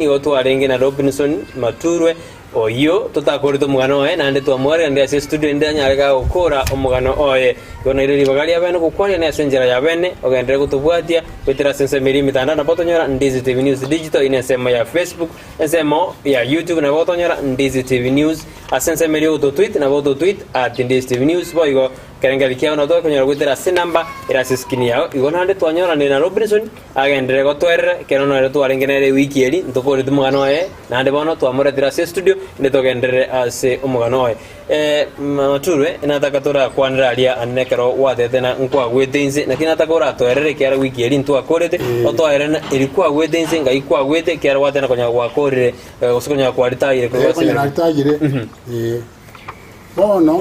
nigo twarenge na Robinson Maturwe, oyio totakorete omogano oye, naende twamwareganire ase estudio ende anyare gokora omogano oye. Igo naire ribaga ria bene gokwania ase enchera ya bene, ogenderere gotobwatia goetera ase ensemo eria emetandao nabo otonyora Ndizi TV News Digital ine ensemo ya Facebook, ensemo ya YouTube nabo otonyora Ndizi TV News, ase ensemo eria ogototweet nabo ototweet at Ndizi TV News boigo ekerengererio kiao nabo tokonyora goetera ase enamba ere ase eskrini yao. Igo naende twanyoranire na Robinson agenderere gotoerera ekero nere twarenge nere ewiki eri ntokoreti omogano oye naende bono twamoretire ase estudio inde togenderere ase omogano oye. Maturwe nataka torakwanere aria ande ekero gwatete na nkwagwete inse naki nataka oratoerere ekiagera wiki eri ntwakorete otoerere na eri kwagwete inse ngai kwagwete ekiagera gwateba konyora gwakorire gose konyora kwaritayire korwa ase Konyora naritayire bono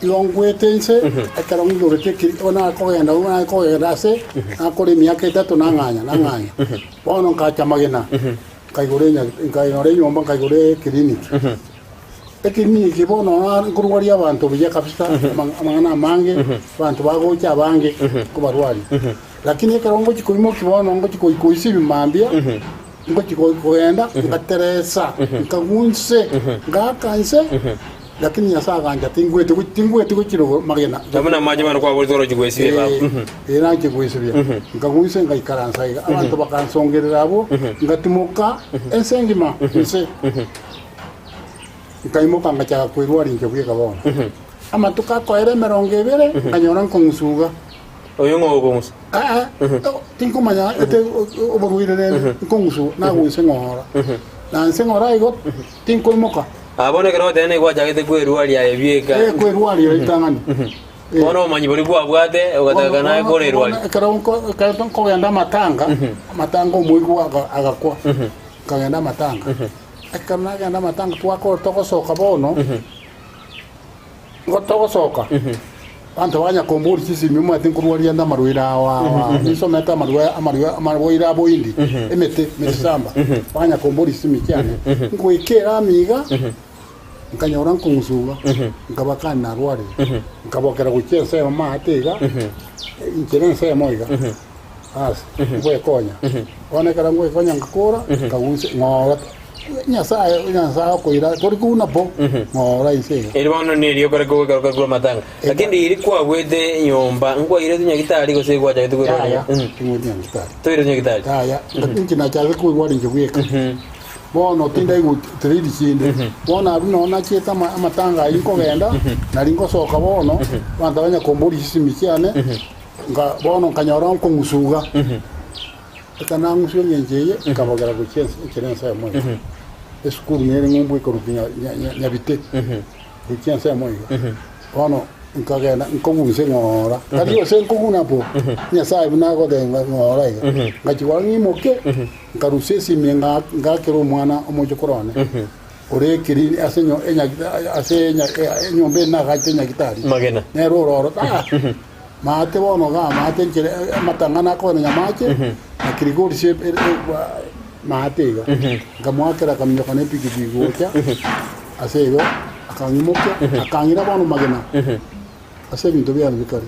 igo ngwete inse ekero ngigorete ekeri bono nakogenda nakogenda ase nakora emiaka etato nang'anya nang'anya bono nkacha amagena nkaigora enya nkaigora enyomba nkaigora eclinic. Eclinic bono nkorwaria abanto buya kabisa amang'ana amange abanto bagocha abange nkobarwaria. Lakini ekero ngochia koimokia bono ngochia koisia ebimambia ngochia kogenda ngateresa nkagwa inse ngaaka inse lakini Nyasae agancha tingweti tingweti gochia rogoro magena. Na buna amache bono kwaborete orochie gwesibia baba. Ee nachia gwesibia nkagwa inse ngaikaransa iga abanto bakansongerera abwo ngatimoka ense engima inse. Nkaimoka ngachaka kwerwaria inche bweka bono. Amatuko akoera emerongo ebere, nkanyora nkong'usuga. Oyo ng'o okong'usa? Aa, tinkomanya ete oborwaire rende, nkong'usuga, nagwa inse ng'ora. Na inse ng'ora igo, tinkoimoka. Ah, bono ekero ogoteba nigo gwachagete kwerwaria aye bieka. Eh, kwerwaria ritang'ani. Eh. Bono obomanyi boria kwabwate, ogataka naye Bono- korerwaria. bono ekero nko- ekero nkogenda amatanga, amatanga omoigwa aga- agakwa, nkagenda amatanga. Ekero nagenda amatanga twakora togosoka bono, igo togosoka, abanto banya komboria chisimi omanyete nkorwaria ande amarwaire ao ao ao, ninsomete amarwaire amarwaire amarwaire aboindi, emete miti samba, banya komboria chisimi chiane, ngoika erami iga, nkanyora nkong'usuga, nkabakani narwarire, nkabokera gochia ensemo maate iga, inchera ensemo iga. Ase ngwekonya. Bono ekero ngwekonya ngakora, nkagwa inse, ng'ora Nyasae, Nyasae okoira tori kouna po, ng'ora inse iga. Eri bono nerio okore kogwekora okore korwa amatanga. Lakini riria kwagwete nyomba, nkwairetwe nyagitari gose gwachagete kwerwaria? Yaya, Mm. ting'weti nyagitari. Toiretwe nyagitari? Yaya, inche nachagete koigwa inche bweka. Bono tindaigwa tiriri chinde. Bono abwo noo nachiete ama- amatanga ayio nkogenda, nari ngosoka bono, abanto banya komboria chisimi chiane, Nka bono nkanyora nkong'usuga, ekero nang'usua engencho eye, nkabogera gochia ense enchera ensemo iga. Esukuru nere ng'umbu ekorokwa nya- nya- nya- Nyabite, gochia ensemo iga. Bono nkagenda nkong'usa eng'ora, tari gose nkong'una po, Nyasaye buna agoteba ng'ora iga. Ngachia korora ng'imoke, nkarusia esimi nga- ngakera omwana omochokoro one. Ore ekirini ase enyo- enyagita- ase enya- enyomba ere nagachete enyagitari. Magena. Nere ororo ah, maate bono igaa maate enchera amatang'ana akogenda nyamache na Kilgoris e- e- e- maate iga. Nkamoakera akaminyoka na epikipiki gocha ase igo akang'imokia akang'ira bono magena ase ebinto biane bikare.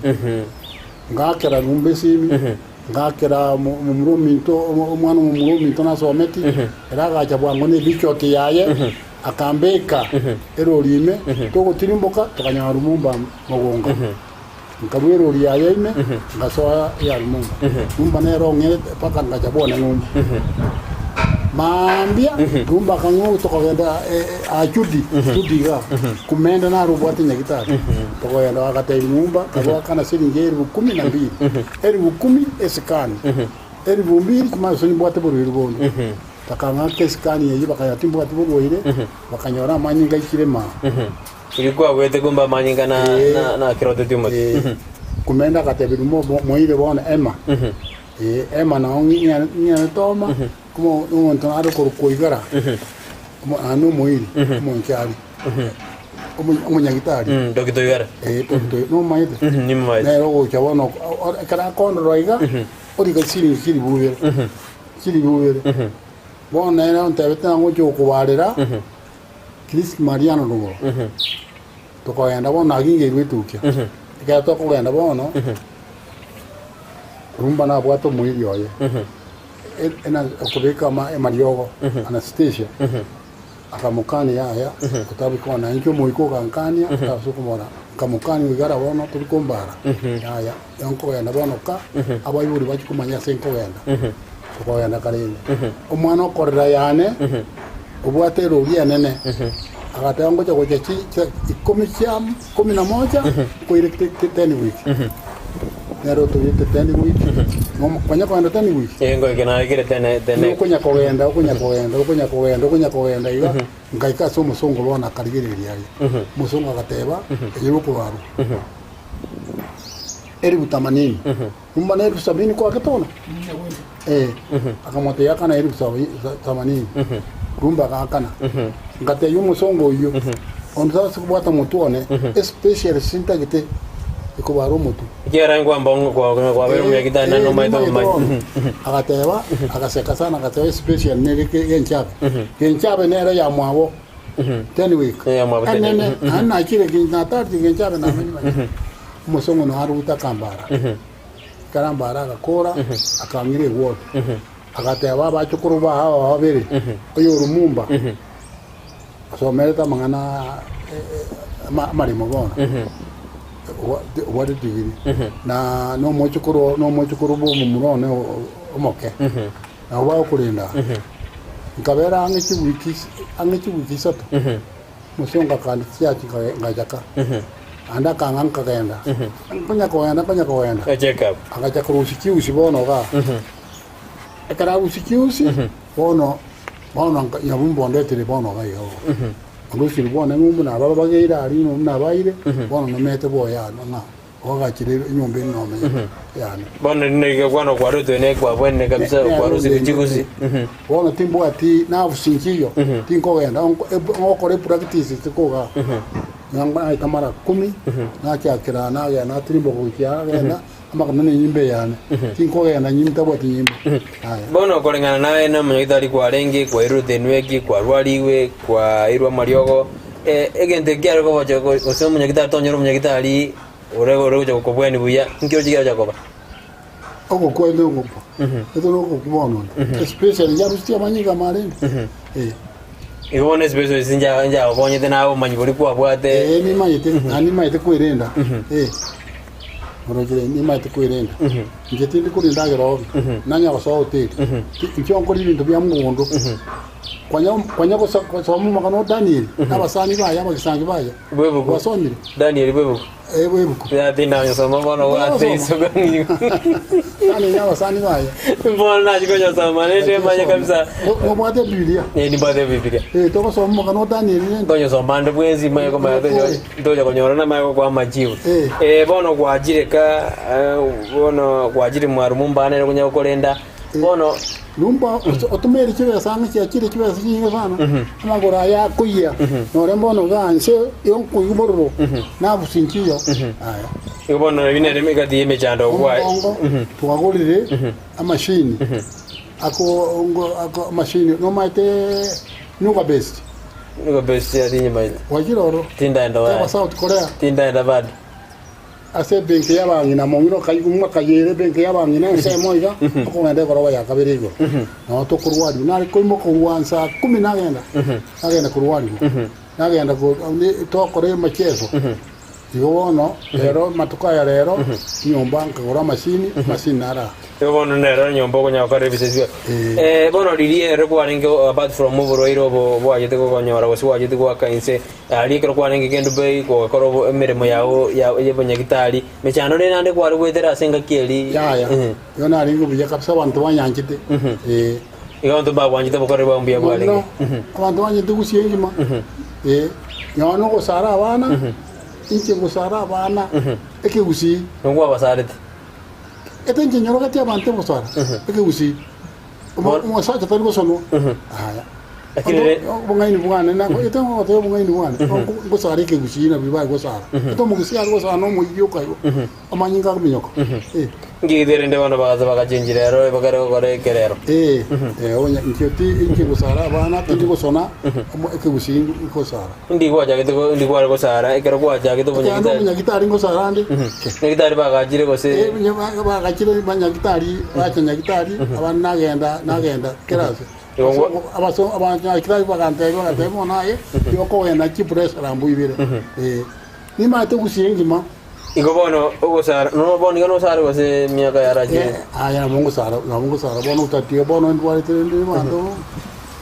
Ngaakera nyomba esimi, ngaakera momura ominto, omwana omomura ominto nasometi, ere agacha bwango ne ebichoti yaye, akambeka erori ime, togotirimboka tokanyora Lumumba mogonga. Nkarua erori yaye ime, ngasoa ya Lumumba. Lumumba nere ong'erete mpaka ngacha bwane ng'umbu. Mambia, Lumumba akang'u tokogenda Achudi, Chudi igaa, kumende naro obwate nyagitari. Tokogenda agatebia Lumumba, kagoakana siringi elifu kumi na mbili. Elifu kumi esikani, elifu mbili chimanye gose nimbwate borwaire bonde. Bakang'aka esikani eyio bakanyora timbwati borwaire, bakanyora amanyinga aikire maa. Riria kwagwete kumbe amanyinga na, Eh. na, na keroteti omote. Eh, kumende agatebia Lumumba, moire bono Emma. Ee, Emma nao ng'ina Toma, omonto nare okorokwa Oigara, naende omoiri, omonchari, omonyagitari. Dokita Oigara. Ee, Dokita Oigara, nomomaete? Nimomaete. Nere ogocha bono, ekero akondora iga, orika chisiringi chilifu ibere, chilifu ibere. Bono nere ontebete ng'a ngocha gokobarera Chris Mariano rogoro, tokogenda bono nagingeirwe etukia, ekero tokogenda bono, Rumba nabwate omoiri oye. okobeka amariogo, anaesthesia, akamokania yaya, otabikwana, inche omoika ogankania, ase okomora, nkamokania oigara bono tori kombara, yaya, igo nkogenda bono ka, abaibori bachie komanya ase nkogenda, tokogenda karende. Omwana okorera yane, obwate erori enene, agateba ngocha gocha chi chi ikomi chia kumi na moja, nkoire ten week. Nere otoirete ten week, konya kogenda ten week? Eh, ngoike naikire tene tene. Okonya kogenda, okonya kogenda, okonya kogenda, okonya kogenda iga, nkaika ase omosongo bono akarigereria aria. Omosongo agateba, eye okobarwa. Elifu themanini. Nyuma na elifu sabini kwagete bono? Eh, akamotebia akana elifu themanini. Rumba agakana. Ngatebia omosongo oyio, onde tase kobwata omotwe one, especially sintagete ekobara omotwe. Ekiagera nkwamba kwabeire omonyagitari naende omanyete obomanyi. Agateba, agaseka sana agateba especially nere genchabe. Genchabe nere yamwabo Tenwick. Yamwabo Tenwick. Enene, naende nachire natareti genchabe namenye manyete. Omosongo noyo arute akambara. Ekero ambara agakora, akang'ira egwoti. Agateba abachokoro baye aba babere, oyo o Lumumba, osomerete amang'ana amaremo bono, obwate degree, na nomochokoro nomochokoro bwa omomura one omoke, nabo bagokorenda aa. Nkabera ang'e chiwiki ang'e chiwiki isato. Omosongo akandichia ngachaka, naende akang'a nkagenda. Nkonya kogenda, nkonya kogenda, agacha korusia chiusi bono igaa. Ekero arusia chiusi, bono bono nyabumba ondetire bono iga iga bono. Ondusirie bono eng'umbu nababageire aria eng'umbu nabaeire, bono nomete bwoye ano ng'a oagachire enyomba ere nomenye yane. Bono nigo kwana okwarwetwe ne kwabwenire kabisa okwarusirwe chigusi. Bono timbwati nerves nchiyo, tinkogenda, ngokora epractice isiko igaa. Naeta mara kumi, nachakera nagenda natirimboka gochia nagenda, amagena na enyimbo eyane. Tinkogenda nyimbo ntabwati nyimbo. Yaya. Bono koreng'ana naye na omonyagitari kwarenge, kwairurete enweki, kwarwarigwe, kwairwe amariogo, egento eki kiare kogocha gose omonyagitari tonyora omonyagitari ore ore gocha gokobweni buya, inki oroche kiagocha koba? Ogokwa inde ogokwa. Ete nogokwa bono onde. Especially njarusitie amanyinga amarende. Eh. Igo bono especially ase nja njagokonyete naye obomanyi boria kwabwate. Eh, nimanyete, naende nimanyete kwerenda. Eh. Orochire nimanyete kwerenda. Inche tindi koria endagera obi. Nanya gosoa hoteli. Inche onkore ebinto bia mogondo. Konya konya gosoma omogano o Daniel, na abasani baye abagisangi baye. Bwebuku. Gwasomire? Daniel bwebuku. Eh, bwebuku. Ya tindanyosoma bono bwate iso kang'igo. Daniel na abasani baye. Bono nachi konyosoma rende manye kabisa. Nobwate Ebibilia? Eh, nimbwate Ebibilia. Eh, togosoma omogano o Daniel rende. Nkonyosoma ande bwensi manye komanya tocha tocha konyorana manye gokoa amajibu. Eh. Eh, bono gwachire ka eh, bono gwachire mwarumu mbana ere konya gokorenda. Bono Lumba otomere chibesa ang'e chiachire chibesa chinyinge sana, amagoro aya akoyia, nore mbono iga inse yonkoigwa bororo, nabusia inchiyo. Aya. Igo bono ebi nere egati y'emechando ogwaye. Omogongo twagorire amashini ako ngo ako amashini nomaete Nuga Best. Nuga Best ya tinyimaete. Gwachire oro? Tindaenda Eba South Korea. Tindaenda bado. Ase ebenki y'abang'ina, mong'ina okaigwa akayera ebenki y'abang'ina ensemo iga, okogenda egoroba ya kabere igoro. Nabo tokorwariwa. Nare koimoka korwa nsaa kumi nagenda, nagenda korwariwa. Nagenda ko tokora emacheso. Igo bono, rero amatuko aya rero, nyomba nkagora amashini, amashini naro aa. Igo bono nero nyomba okonyara gokora ebisesio. Eh. Bono riria ere kwarenge apart from oborwaire obo bwachete gokonyora gose bwachete goaka inse, Aria ekero kwarenge kende bei gokora obo emeremo yao ya y'obonyagitari, mechando rende naende kware goetera ase engaki eria. Yaya, igo narenge buya kabisa abanto banyanchete, eh. Igo abanto mbagwanchete obokoreri bwao mbuya bwarenge. Mono, abanto banyanchete gusii engima, eh, nonya na ogosara abana, inche ngosara abana ekegusii. Nigo kwabasarete. Ete inche nyorogeti abanto ogosara ekegusii, omo omosacha tari gosonwa, yaya. Lakini re- Obong'aini bwane na ete ngogotebia obong'aini bwane ngosara ekegusii nabio bare gosara. Ete omogusii are gosara na omoibi okaigo amanyinga akominyoka. Eh. Nki rende bono bagacha bagachenchia rero bakare gokora ekerero. Eh, eh, onye inche ti inche gosara abana tindi gosona omo- ekegusii ngosara. Ndi gwachagete go- ndi kware gosara ekero gwachagete Ekero ndi obonyagitari. omonyagitari ngosara ande. Nyagitari bagachire gose Eh, onye ba- bagachire banyagitari bacha nyagitari abande nagenda nagenda kera ase. Igo ngwa- Abaso abanyagitari bagantebia bagatebia bono aye igo okogenda chipressure mbu ibere. Eh, nimanyete gusii engima. Igo bono ogosara, no bono iga nosare gose emiaka yarachire? Eh, aya nabo ngosara, nabo ngosara bono otatiga bono ndwarete rende abanto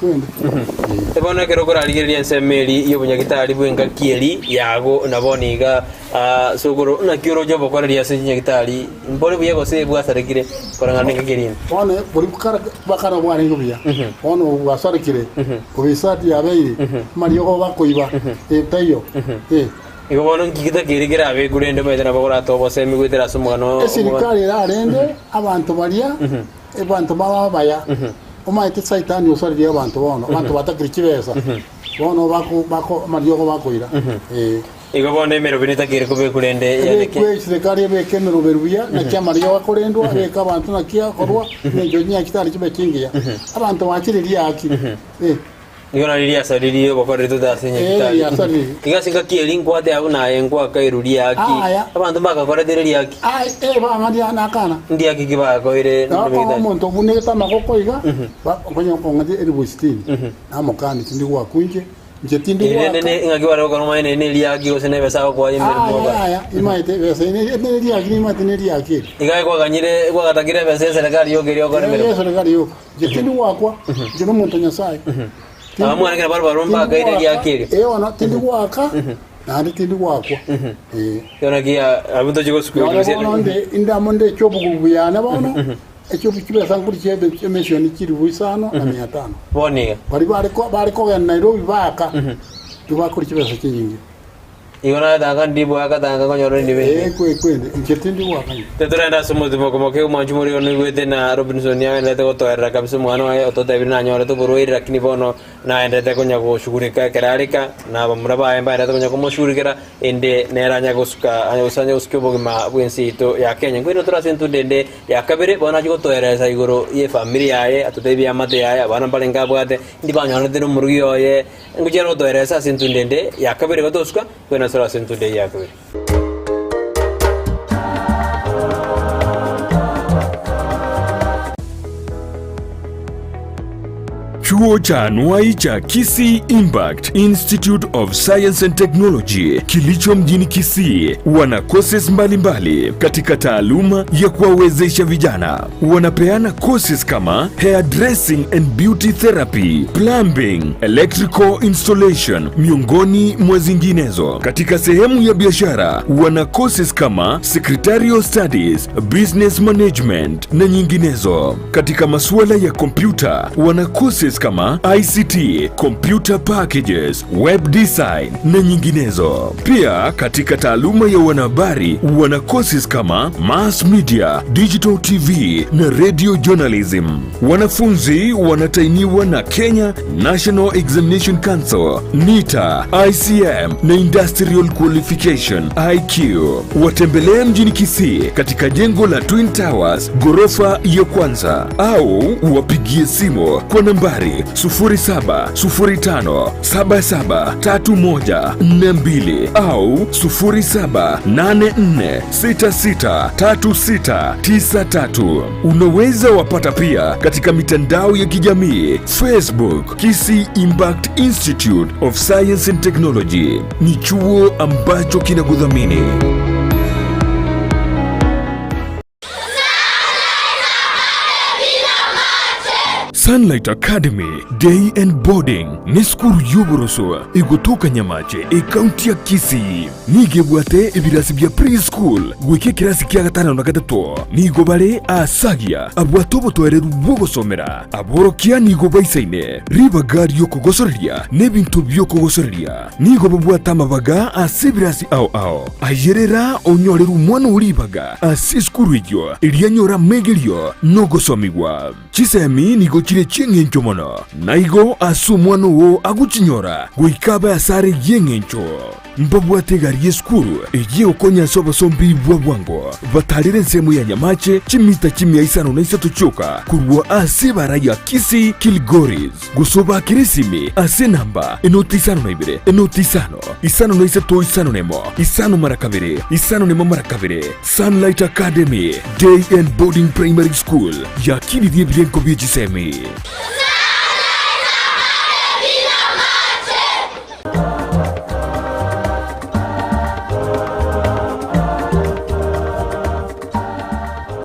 rende. Eh. Eh, Bono ekero okorarigereria ensemo eri y'obonyagitari bw'engaki eri yago na bono iga ah, sokoro naki oroche obokoreri ase chinyagitari mbore buya gose bwasarekire koreng'ana nengaki eri ime? Bono bori kare bakare bwarenge buya, bono obu bwasarekire, obisati yabeire, amariogo bakoiba, eh, taiyo. Eh. Igo bono nki getakeire kerabekwe rende omanyete nabo koratoe obosemi goetera ase omogano omogano. Esirikari erarende abanto baria, abanto babe abaya, omanyete saitani osaririe abanto bono, abanto batakire chibesa, bono bako bako amariogo bakoira, eh. Igo bono emeroberi netakeire kobekwa rende yaneke. Ebekwe esirikari ebeke emeroberi buya, naki amariogo akorendwa, ebeke abanto naki akorwa, engencho chinyagitari chibe chingiya. Abanto bachire riaki, eh. Nigo nari riasaririe obokoreri totase Eh, nyagitari. riasaririe. Iga ase engaki eria nkwate abwo naye nkwakairwe riaki. Aya. Abanto mbagakoretire riaki. Ai, eh, bang'aria nakana. Ndiaki ki bagakoire Nabo nyagitari? omonto obunegete amagoko iga, ba- okonya kong'atia elifu sitini, namokani tindi goakwa inche, inche tindi Eri rende goaka. ne ng'aki bare gokora omanye nere ne riaki gose ne ebesa agokoa emeremo Aya, okore. aya, imaete ebesa eye ne- ne riaki nimaete ne riaki eri. Iga kwaganyire kwagatakire ebesa ya eserekari yoka eria okore Eh, emeremo. eserekari yoka. Inche tindi goakwa, inche nomonto o Nyasae. Abamwana kera barabwo mbakaire riaki erio. Eh, bono tindi goaka, naende tindi goakwa. Eh. Igo naki abwo tochie gosukua Nonye gose bono nde inde amo nde echi'obogubu yane bono, echio chibesa nkori chiabe chi'emisioni chilifu isano na mia tano. Bono iga. Baria bare ko bare kogenda Nairobi baaka, tibakori chibesa chinyinge. Igo nagetanga ndibwe agatanga konyora endiba ende. Ee, kwe, kwende, inche tindi goakanya. Tetorende ase omotimoko moke omwanchi moria one oigwete na Robinson agenderete gotoerera kabisa omwana oye ototebirie nanyorete oborwaire lakini bono naenderete konya goshugurika ekero areka na abamura baye mbaenderete konya komoshugurikera ende nere anya gosuka anya gose anya gosukia obogima bw'ense yaito ya Kenya. Nkoirana tore ase entunda ende ya kabere bono achie gotoeresa igoro y'efamiri yaye atotebie eamate yaye abana mbarenge abwate ndi banyoranete na omorugi oye Ngochia gotoeresa ase entunda ende ya kabere igo tosuka, kwenasora ase entunda eyio ya kabere. Chuo cha anuai cha Kisii Impact Institute of Science and Technology kilicho mjini Kisii wana courses mbalimbali katika taaluma ya kuwawezesha vijana. Wanapeana courses kama hairdressing and beauty therapy, plumbing, electrical installation miongoni mwa zinginezo. Katika sehemu ya biashara wana courses kama secretarial studies, business management na nyinginezo. Katika masuala ya kompyuta wana courses kama ICT, computer packages, web design na nyinginezo. Pia katika taaluma ya wanahabari wana courses kama mass media, digital TV na radio journalism. Wanafunzi wanatainiwa na Kenya National Examination Council, NITA, ICM na Industrial Qualification IQ. Watembelee mjini Kisii katika jengo la Twin Towers ghorofa ya kwanza au wapigie simu kwa nambari 0705773142 au 0784663693. Unaweza wapata pia katika mitandao ya kijamii Facebook, Kisii Impact Institute of Science and Technology. Ni chuo ambacho kinakudhamini. Sunlight Academy Day and Boarding ne esukuru y'oboroso egotoka Nyamache ekaunti ya Kisii. Nigo ebwate ebirasi bia pre-school goika ekerasi kia gatano na gatato. Nigo bare aasagia abwate obotoereru bw'ogosomera. Aborokia nigo baisaine ribaga ri'okogosoreria na ebinto bi'okogosoreria. Nigo babwate amabaga ase ebirasi ao ao. Ayerera onyorere omwana oo ribaga ase esukuru eyio, erio anyore amegerio na ogosomigwa. Chisemi nigo chire. chire chi'engencho mono, na igo ase omwana oo agochinyora goika abe asare y'engencho. Mbabwate egari y'esukuru eyio egokonya ase obosombi bwa bwango, batarire ensemo ya Nyamache chimita chimia isano na isato chioka korwa ase ebara ya Kisii Kilgoris, gose obaakere esimi ase enamba enoti 52 enoti isano, isano na isato isano na emo, isano mara kabere, isano na emo mara kabere. Sunlight Academy Day and Boarding Primary School yakinirie ebirengo bie chisemi.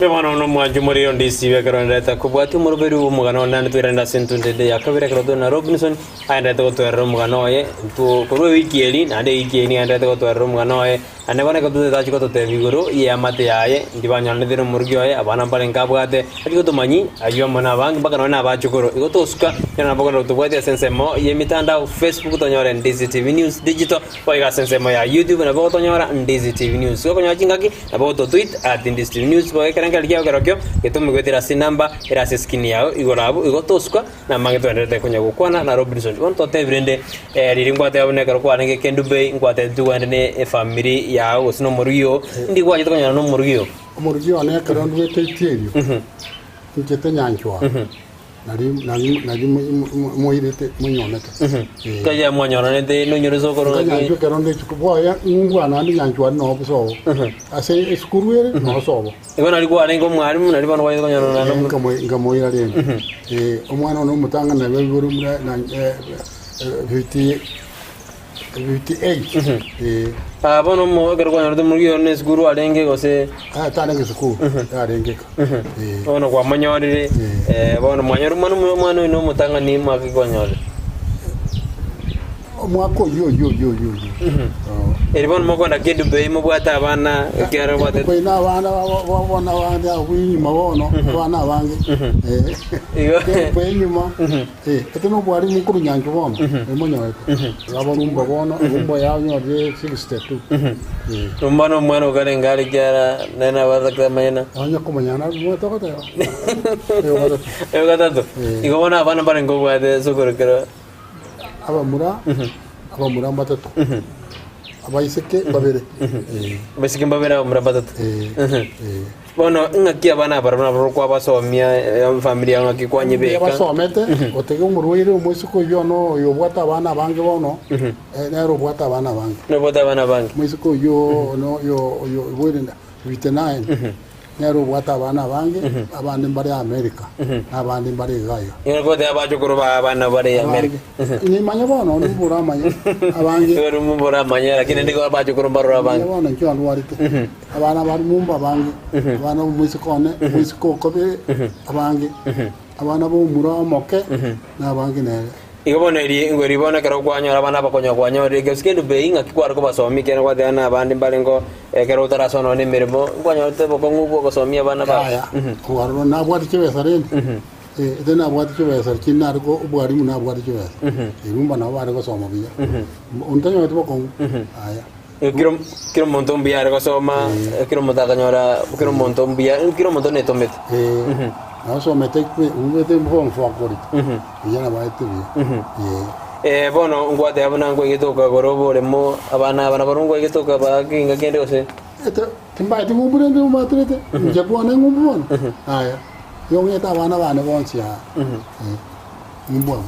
Bono nomwancho moriro ndisibe ekero ndete kobwatia omoroberi bw'omogano one naende twerende ase entunto ende ya kabere ekero tore na Robinson aenderete gotwerera omogano oye ntwo korwa ewiki eri naende ewiki eri nigo aenderete gotwerera omogano oye Naende bono ekero totagete achie gototebia igoro y'eamate yaye, ntibanyoranete nomorugi oye, abana mbarenge abwate, achie gotomanyi ayio amo nabange mpaka nonya nabachukuru. Igo tosuka, ekero nabo okonyora gotobwatia ase ensemo y'emitandao, Facebook tonyore Ndizi TV News Digital, boigo ase ensemo ya YouTube nabo ogotonyora Ndizi TV News. Gokonyora chingaki nabo ogototweet at Ndizi TV News, boigo ekerengererio kiao kerokio getome goetera ase enamba ere ase eskrini yao igoro abwo, igo tosuka. Namange twenderete konya gokwana na Robinson. Bono totebire rende eh, riria nkwateba buna ekero kwarenge Kendu Bay nkwatebetie ogende ne efamiri yao gose na omorugi oo, indi gwachete konyora na omorugi oo? Omorugi one ekero nduete itienio, nchete nyanchwa, nari nari nari moirete monyomete. Eh. Kaya mwanyoranete nonyore sokoro ng'aki? Nyanchwa ekero nde isiko boya ng'ungwana naende nyanchwa noo sobo. Ase esukuru ere noo sobo. Igo nari kwarenge omwalimu, nari bono gwachete konyorana Eh, nkamoira rende. Eh, omwana one omotang'ani nabwo aigure muna na eh, eh, 50 58. Eh, Ah, bono omo ekero kwanyorete omorugi oyo na esukuru arenge gose ah, tarenge sukuru, yarenge ka. Eh, bono kwamonyorire, eh, bono mwanyora omwana omo- omwana oyo na omotang'ani mwaka ki kwanyorire? Omwaka oyio oyio oyio oyio oyio. Oo. Eri bono mokwenda Kendu Bay mobwate abana ekiagera obwate Koina abana ba- ba- bono abande abwo inyuma bono abana abange Eh. Igo. Kendu Bay inyuma Eh, ete nobwarimu korwa nyanchwa bono emonyorete abarumba bono erumba yanyorire 62 Eh. Rumba na omwana okarenge are ekiagera nere nabwate amanyena Onye komonyana omwete ogoteba Oyo gatato. Oyo gatato Eh. igo bono abana mbarenge obwate ase okorokera Abamura, abamura mbatato, abaiseke babere. Eh, Abaiseke mbabere abamura mbatato. eh, eh. Bono ng'aki abana aba barabwo nabo kwabasomia eh, efamiri yao ng'aki kwanyebeka. Basomete, otege omorwaire omoiseke oyio ono oyo obwate abana abange bono, eh, nere obwate abana abange. Nobwate abana abange. Omoiseke oyio ono oyo oyo oiboire na 59. Nere obwate abana abange, abande mbare Amerika, na abande mbare iga iga. Nigo goteba abachukuru ba abana bare Amerika. Abange. Nimanye bono, onde mboramanye. Abange. Igo rimwe mboramanye, lakini nigo abachukuru mbarore Nimanye abange. bono inche andwarete. Abana ba Lumumba abange, abana b'omoiseke one, omoiseke o kabere, abange. Abana b'omura omoke, na abange nere. Igo bono eri ingo eri bono ekero kwanyora abana abakonya kwanyorire gose kende bei ng'aki kware kobasomia ekiagera gwateba na abande mbare ngo ekero otarasoma nonye na emeremo nkwanyorete obokong'u bwa ogosomia abana bao. Yaya, obororo nabwate chibesa rende, eh, ete nabwate chibesa chinde nare ko obwarimu nabwate chibesa, erumba nabo bare gosoma buya, onde tanyoreti bokong'u, yaya. Kera kera omonto mbuya are gosoma, kera omonto akanyora kera omonto mbuya, kera omonto netomete. Eh, nasomete kwe ubete form four akorete, buya nabaete buya, eh. Eh, bono ngwateba buna nkwaigete okagora oboremo, abana aba nabarobwo nkwaigete okabaa ekeginga kende gose? Ete timbaeti ng'umbu rende mbaterete, inche bwane ng'umbu bono, yaya, igo ng'ete abana bane bonsi aa, eh. Nimbwamo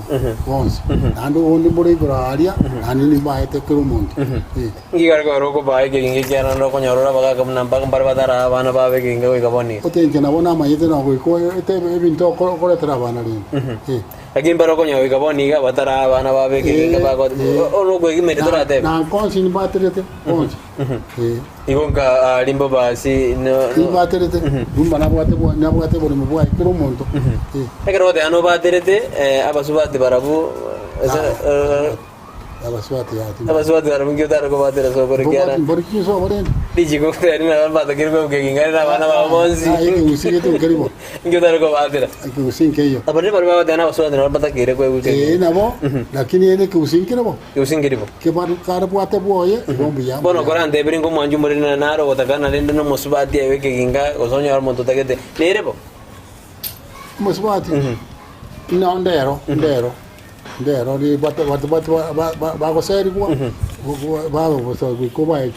bonsi, naende onde mbore igoro aaria, naende nimbaete kera omonto. Eh. Inki kare kore okobaa ekeginga ekiagera naende okonyora ore abagaaka buna mpaka mbare bataraa abana babo ekeginga goika bono iga? Ote inche nabo namanyete na goika etebe ebinto okoretera abana rende. Eh. Lakini mbare okonyora goika bono iga bataraa abana babo ekeginga Eh, bago eh. ono okwegima ende toratebe. Na nkonsi nimbaterete bonsi. Eh. Igo nka rimbo basi no. Nimbaterete, rumba nabwate bwa nabwate oboremo bwaye kera omonto. Eh. Ekero ogoteba nobaterete, abasubati barabwo Abasubati yaya tindi. Abasubati barabwo inki otare kobatera ase okore kiara? Mbori chinsobo rende. Richiko ogoteba ng'a mbatokire kwebuka eking'are na abana babo bonsi. Aye ekegusii gete nkeri bo. Inki otare kobatera? Ekegusii nkeiyo. Abande baria bagoteba na abasubati nabo mbatakeire kwebuka Ee eking'are. nabo, lakini ere ekegusii nkere bo. Gose nkeri bo. Kebarabwate bwoye, igo mbuya. Bono koranteberie ng'omwancha omoriri nare ogotakana rende nomosubati aye ekeginga, gose onyore omonto otagete, nere bo. Omosubati? No ndero, ndero, ndero ribwate bato bato ba- ba- bagoserigwa, babe bosa goika obae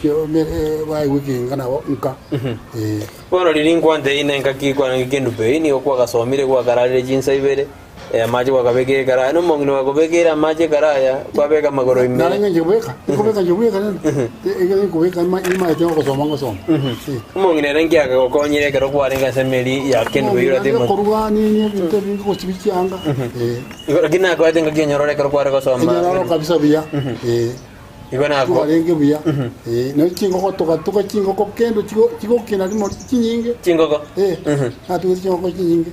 baegwe ekenga nabo nka. Eh. Bono riria nkwante ine engaki kwarenge kende bei, nigo kwagasomire gwakararire chinsa ibere, eh, amache gwakabekire ekaraya, na omong'ina ogakobekeire amache ekaraya, kwabeka amagoro ime. Narenge nchibweka, nkobeka nchibweka rende, ekero nkobeka nimaete gosoma ngosoma. Eh. Omong'ina ere nki akagokonyire ekero kwarenge ase emeri ya kende bei orate Omong'ina koruga nini ebinto ebinge gosibia chianga. Eh. Igo lakini nakoete engaki enyororo ekero kware gosoma. Enyororo kabisa buya. Eh. Igo nako. Twarenge buya. Eh, ne chingoko togatuga chingoko kendo chigo chigokina rimo chinyinge. Chingoko. Eh. Natugete chingoko chinyinge.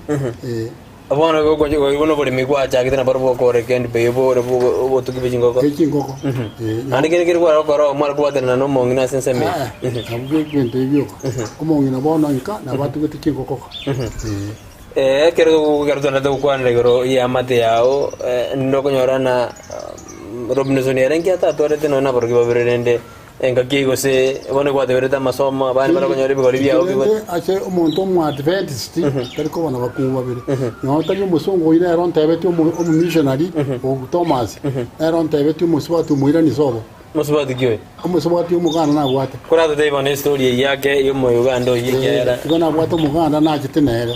Eh. Bono igo okonya igo noboremi gwachagete nabarobwo okore kende bei obore obotugi bwe chingoko. Bwe chingoko. Eh. Naende kende keri kware gokora omware kobwatanana na omong'ina ase ensemo eye. Eh, abwo ebinto ebi bioka. Omong'ina bono inka nabo atugete chingoko. Eh. Eh, ekero ekero twenderete gokwanera igoro y'eamate yao, eh, ndokonyora ng'a Robinson ere nki atatwarete nonya nabarogi babere rende engaki eyio gose bono gwateberete amasomo abande barakonyora ebigori biao Rende ase omonto omoadventist tari koba na bakungu babere. Nonya tari omosongo oyio nere ontebetie omo omomissionary o Thomas, nere ontebetie omosubati omoirani sobo. Mosubati ki oyo? Omosubati omoganda nabwate. Koratotebie bono estory eyio yake ya omouganda oyio ekiagera. Igo nabwate omoganda nachete nere.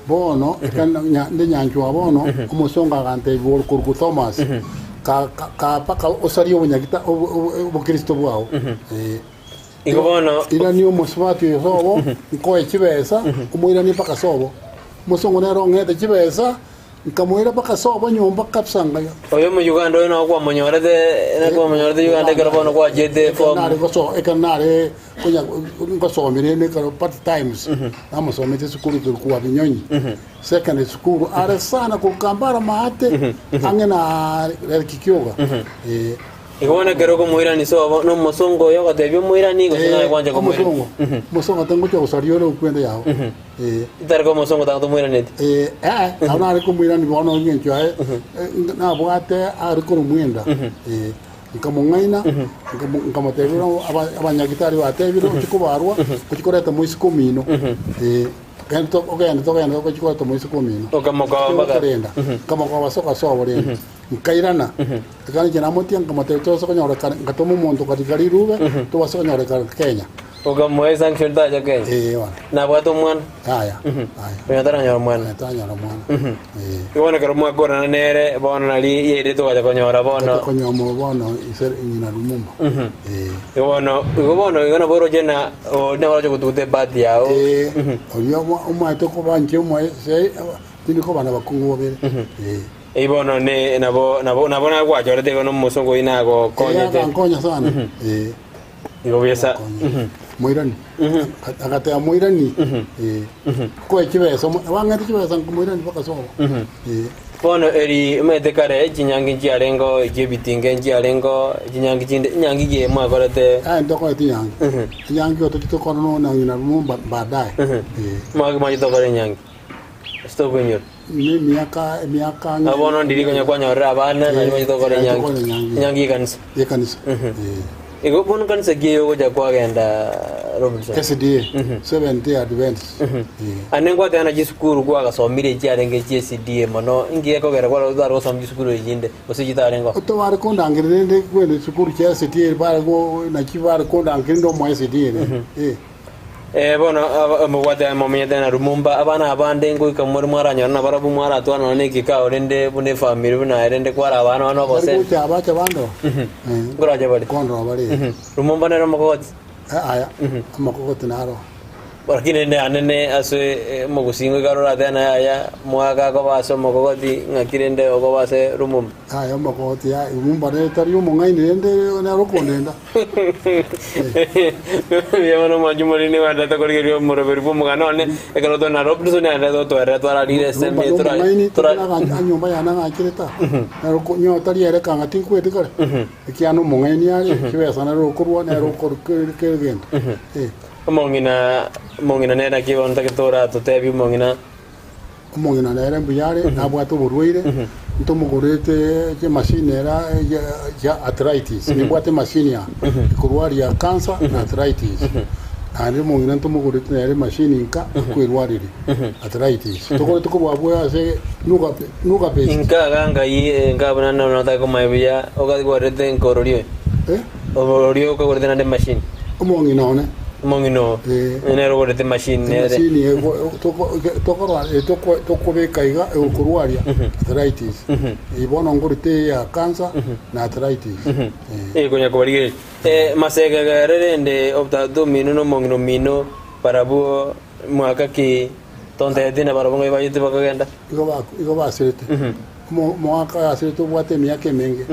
Bono eka nya- nde nyanchwa bono, omosongo agantebia ore korokwa Thomas, ka- ka- kaa mpaka osarie obonyagita obo- obo- obokristo bwao. Eh. Igo bono Irania omosubati oyo sobo, nkoe chibesa, omoiranie mpaka sobo. Omosongo nere ong'ete chibesa, Nkamoira mpaka sobo nyomba kabisa ngaya. Oyo omouganda oyo nao kwamonyorete nakwamonyorete Uganda ekero bono gwachiete Ekero form. nare goso ekero nare konya ngosomire ime ekero part times namosomete esukuru ekorokwa Wabinyonyi secondary school are sana korwa Kampala maate ang'e na Lake Kyoga eh. Igo bono ekero okomoirania sobo, na omosongo oyo ogotebia omoirani, gose naye gwancha komoirania. Omosongo, omosongo ate ngochia gosaria ore okwende yao. Eh. Tari ko omosongo tanga tomoiranetie. Eh, eh, nabo nare komoirania bono eng'encho yaye, nabwate are korwa mwenda. Eh, nkamong'aina, nkamo- nkamotebia aba- abanyagitari batebire ochie kobarwa, ochie koreta moiseke omino. Eh. Genda ogende togende gochia koreta omoiseke omino. Okamokoba mpaka. Korenda. Nkamokoba ase ogasoa rende. Nkairana. Ekero inche namotiga nkamotebia tobase konyorekana, ngatoma omonto karika rirube, tobase konyorekana Kenya. Okamoa esanction tacha Kenya. Ee bono. Nabwate omwana? Yaya. Yaya. Onye taranyora omwana. Onye taranyora omwana. Ee. Igo bono ekero mwakorana nere, bono nari yairete ogacha konyora bono. Ogacha konyora bono ise ng'ina Lumumba. Ee. Igo bono, igo bono igo nabo oroche ng'a oria nabo oroche gotuguta ebahati yao. Ee, oria omaete koba inche omoe se tindi koba nabakong'u babere. Ee. Eyio bono ne nabo nabo nabo nagwachorete igo na omosongo oyio Ee, nagokonyete. agankonya sana. Ee. Igo buya Agankonya. Moirani. Agateba moirani. Ee. Nkoe chibesa, bang'ete chibesa nkomoirani mpaka sobo. Ee. Bono eri omanyete kare chinyangi nchiarengeo echi'ebitinge nchiarengeo, chinyangi chinde, enyangi ki mwakorete? Aye ntokorete enyangi. Enyangi igo tochia tokora nonya na ng'ina Lumumba baadaye. Ee. Mwaki mwachete gokora enyangi? Ase tokoinyora. Ne emiaka emiaka ang'e. Nabo bono ndiri konya kwanyorire abana nari mwachete gokora Ee, enyangi. tokora enyangi. Enyangi y'ekanisa. Y'ekanisa. Ee. Igo bono kanisa ki eye ogocha kwagenda Robinson? SDA, Seventh Day Adventist. Ee. Ande nkwateba ng'a chisukuru kwagasomire chiarenge chia SDA mono, inki gekogera kware otare gosoma chisukuru echinde gose chitarenge oo? Tobare kondangeria rende kwenda chisukuru chia SDA bare go naki bare kondangeria inde omo SDA rende. Ee. Eh, bono aba- mobwate momenyete na Lumumba, abana abande ngoika more mwaranyora nabarabwo mwaratwana nonya na ekikao rende buna efamiri buna aye rende kwara abana bane Bari obosemi. gocha abacha bande oo. Eh. Nkorache bare. Nkondora bare. Lumumba nere omokogoti. Eh, aya, amakogoti naro. Lakini rende anene ase omogusingo ekero oratebe ng'a yaya mwaka akoba ase omokogoti ng'aki rende okoba ase Lumumba. Yaya omokogoti yaya, Lumumba nere tari omong'aini rende nere okondenda. Mbuya mono omwanchi omonene nigo aendete korigereria omoroberi bw'omogano one, ekero tore na Robinson aendete gotoerera twararire Lumumba esemi tora nomong'aini, tora tari nyomba yane agachire ta. Nere oko nyo tari ere kanga tinkweti kare. Ekiagera nomong'aini are, chibesa nere okorwa, nere okorwa kera egento. Eh. Omong'ina omong'ina nere naki bono ntagete oratotebie omong'ina. Omong'ina nere mbuya are, nabwate oborwaire, ntomogorete emashini era ya arthritis, nimbwate emashini ya ekorwaria cancer na arthritis. Naende omong'ina ntomogorete nere emashini nka akwerwareria arthritis. Togorete kobua abwo ase nuga nuga best. Inka iga ngai nka buna notake komanya buya okagorete nka ororia oyo. Eh? Ororia okagorete naende emashini. Omong'ina one. Omong'ina oo. Eh. Nere ogorete emashini nere. Emashini ego toko tokorwa toko tokobeka iga egokorwaria arthritis. Bono ngorete eye ya cancer na arthritis. Eh. Eh, konya kobarigereria. Masege ere rende tata omino na omong'ina omino barabwo mwaka ki tontebeti na barabwo ng'ai bachete bakagenda? Igo igo basirete. Omogaka oyo asirete obwate emiaka emenge.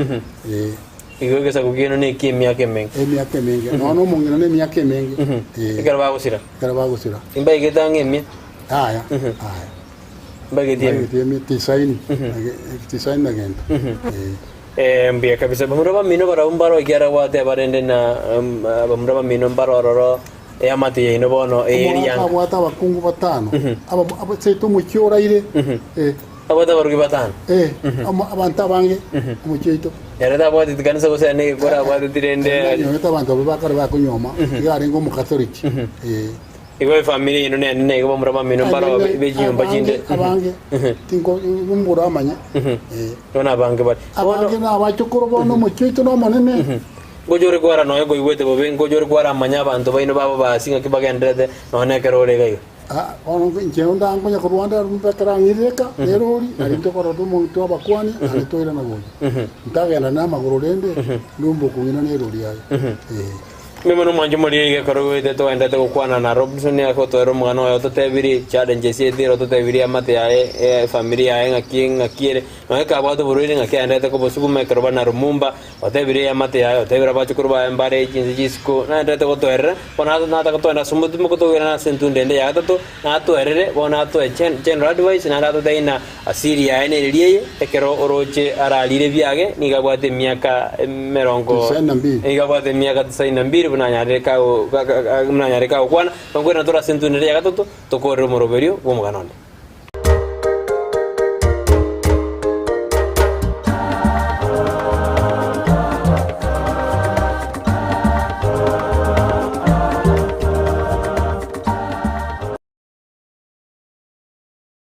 Ee. Igo egesaku kiaino nekie emiaka emenge. Emiaka emenge. Nonya na omong'ina na emiaka emenge. Ee. Ekero bagosira. Ekero bagosira. Imbaigete ang'e emia? Yaya, yaya. Mbaigete emia. Mbaigete emia tisaini, tisaini na gento. Ee. Ee, mbuya kabisa. Bamura bamino barabwo mbaro ekiagera gwateba rende na bamura bamino mbaro ororo eamate yaino bono eyeri Omogaka yanga. abwate abakungu batano, seito omochie oraire, eh. Abwate abarugi batano. Eh, abanto abange omochie oito. Ere tabwateti kanisa gose ane egekora abwateti rende. Nanyomete abanto abwo bakare bakonyuoma, iga arenge omokatoliki. Eh. Igo efamiri yaino nenene igo bamura bamino mbaro be chinyomba chinde. Abange, tinko mboramanye. Eh. Bono abange bare. Abange na abachokoro bono omochie oito nomonene. Ngocha ore kwara nonya koigwete bobe, ngocha ore kwaramanya abanto baino babo baasi ng'aki bagendererete nonya nekero ore iga iga. Bono inche ndankonya korwa ande aroro ekero ang'irire eka, nerori, nario ntokorora omonto abakwani, naende toirana gocha. Ntagenda namagoro rende, ndumbe okong'ina nerori aye. Ee. Meme nomwancha omoriri iga ekero goetete togenderete gokwana na Robinson agotoera omogano oye ototebirie challenges etire ototebirie amate yaye efamiri yaye ng'aki ng'aki ere nonya ekabwate oborwaire ng'aki agenderete kobosuguma ekero bare na Lumumba otebirie eamate yaye otebire abachukuru baye mbare chinse chisiko nagenderete gotoerera bono nataka togende ase omotumo togerane ase entunda ende ya gatato natoerere bono atoe general advice naende atotebie ng'a asiri yaye nereri eye ekero oroche ararire ebiage nigo abwate emiaka emerongo Tisaini na mbili. nigo abwate emiaka tisaini na mbili buna anyarire kago buna anyarire kagokwana nonkwena tore ase entunda ere ya gatato tokorere omoroberio bw'omogano onde.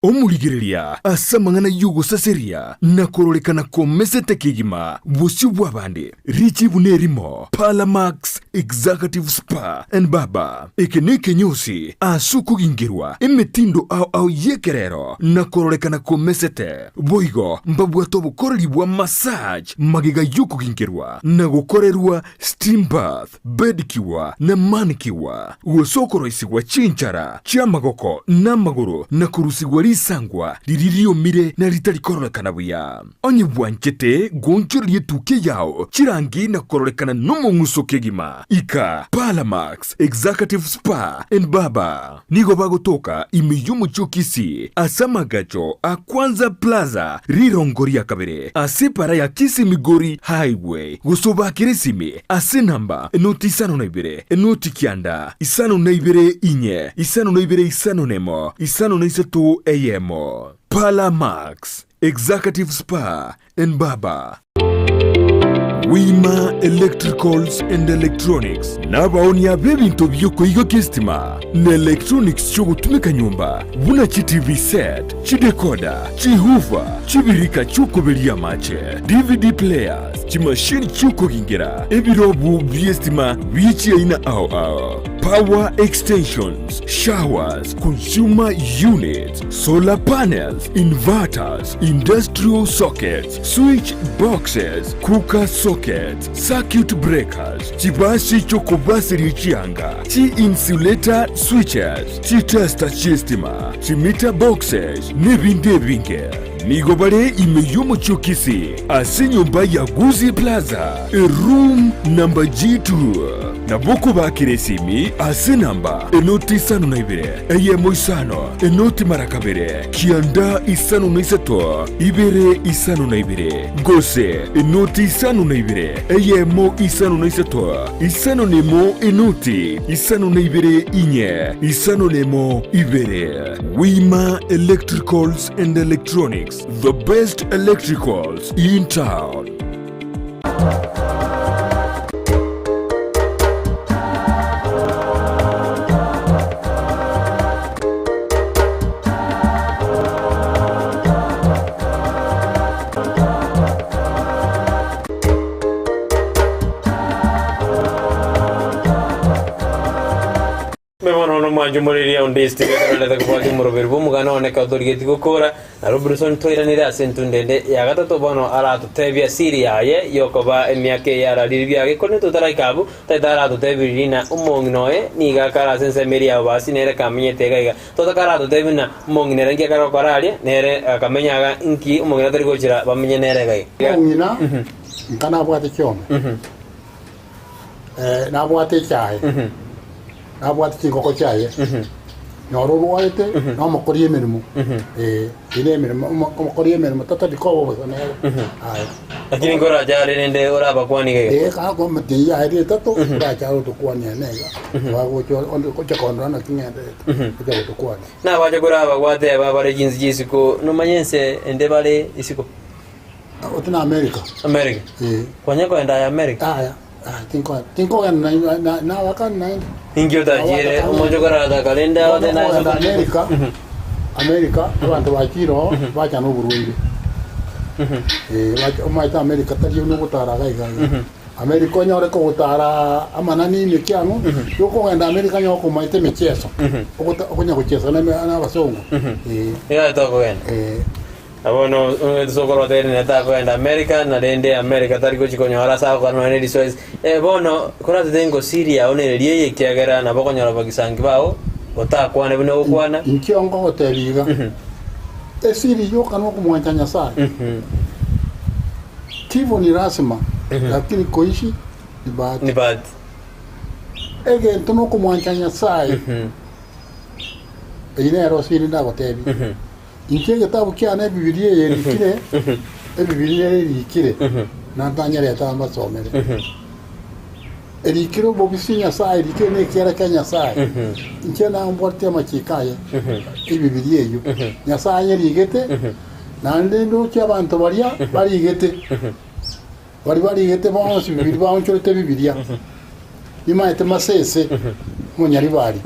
Omorigereria ase amang'ana y'ogosaseria na kororekana komesete kegima bosio bw'abande, richibu nerimo, Parlamax Executive Spa and Barber. Eke nekenyosi ase okogingerwa emetindo ao ao y'ekerero na kororekana komesete. Boigo mbabwate obokoreri bwa massage magega y'okogingerwa na gokorerwa steam bath. Bedicure na manicure, gose okoroisigwa chinchara chi'amagoko na amagoro na korusigwa risangwa riria riomire na ritari kororekana buya. Onye bwanchete goonchoreria etukia yao chirangi na kororekana nomong'uso kegima, ika Parlamax Executive Spa and Barber. Nigo bagotoka ime y'omochie o Kisii ase amagacho a Kwanza Plaza rirongo ria kabere ase epara ya Kisii Migori Highway gose obakere esimi ase enamba enoti isano na ibere enoti kianda isano na ibere inye isano na ibere isano nemo isano na isato eyemo. Parlour Max Executive Spa and Barber. Wima Electricals and Electronics nabaonia b'ebinto bi'okoigokia esitima na electronics chi'ogotumeka nyomba buna chi TV set, chidecoder, chihoofer, chibirika chi'okoberia amache, DVD players, chimashini chi'okogingera, ebirobu bi'esitima bie chiaina ao ao, power extensions, showers, consumer units, solar panels, inverters, industrial sockets, switch boxes, cooker sockets, circuit breakers, chibasi chi'okobaseria chianga, chi-insulator switches, chitester chi'estima, chimeter boxes, nebinde ebinge. Nigo bare ime y'omochie o Kisii ase enyomba ya Gusii Plaza, eroom number G2. Nabo okobakera esimi ase enamba enoti isano na ibere, eyemo isano, enoti mara kabere, kianda isano na isato, ibere isano na ibere, gose enoti isano na ibere, eyemo isano na isato, isano na emo enoti isano na ibere inye, isano na emo ibere. Wima Electricals and Electronics, the best electricals in town. Omwancho moreria onde Steve ekororete kobwatia omoroberi bw'omogano one ekero torigetie gokora, na Robinson toiranire ase entunda ende ya gatato bono aratotebie asiri yaye y'okoba emiaka eye ararire biage korende totaraika abwo tari taratotebie riria ng'a omong'ina oye nigo akare ase ensemo eria ya bobasi nere kamenyete iga iga totaka aratotebie ng'a omong'ina ere nki akare gokora aria nere akamenya iga nki omong'ina tari gochira bamenye nere iga iga. Omong'ina nka nabwate chiombe. Nabwate echae, nabwate chingoko chiaye, noro orwarete na omokori emeremo, eh, eye nemeremo omo- omokori emeremo tatari koba bosa nere, aya. Lakini nkorache are rende orabakwanie iga iga. Eh, kakomotebia yaerire etato, orache are otokwanie ene iga, bagocha onde gocha kondora naki ng'enderete, gocha gotokwania. Nabache koraba gwateba bare chinse chia isiko, nomanye ense ende bare isiko. Oti na America. America. Eh. Kwanya koenda aye America. Aya, aya tinko tinkogenda na na na abakani naende. Ninki otachiere omonche korata rende Bono agote na kogenda America, America abanto bachire oo bacha na oborwaire. Eh, bacha omanyete America tari buna ogotara iga iga iga. America onyore kogotara amanani ime kiang'o, yokogenda America onye okomaete emicheso, ogota okonya gochesa na eme na abasongo. Eh, Iga tokogenda. eh. Na bono sokoro otebirie nere takoenda America, na rende America tari gochia konyora ase agokora nonya ne risoesi. Eh, bono koratete ngosiria yao nereria eye ekiagera nabo okonyora bagisangi bao otakwane buna ogokwana. Inki ngogotebia iga? Esiri yoka nokomwancha Nyasae. Kifo ni lazima, lakini koishi ni bahati. Ni bahati. Egento nokomwancha Nyasae. Eyio nero esiri ndagotebie. Inche egetabu kiane Ebibilia eye erikire, Ebibilia ere erikire, na ntanyerete aa mbasomere. Erikire obobisi Nyasae, erikire na ekiara kia Nyasae. Inche nambwate amachiko aye, Ebibilia eyio. Nyasae anyerigete, naende ndoche abanto baria barigete, baria barigete bonsi Bibilia baonchorete Bibilia. Nimaete Masese, omonyaribari.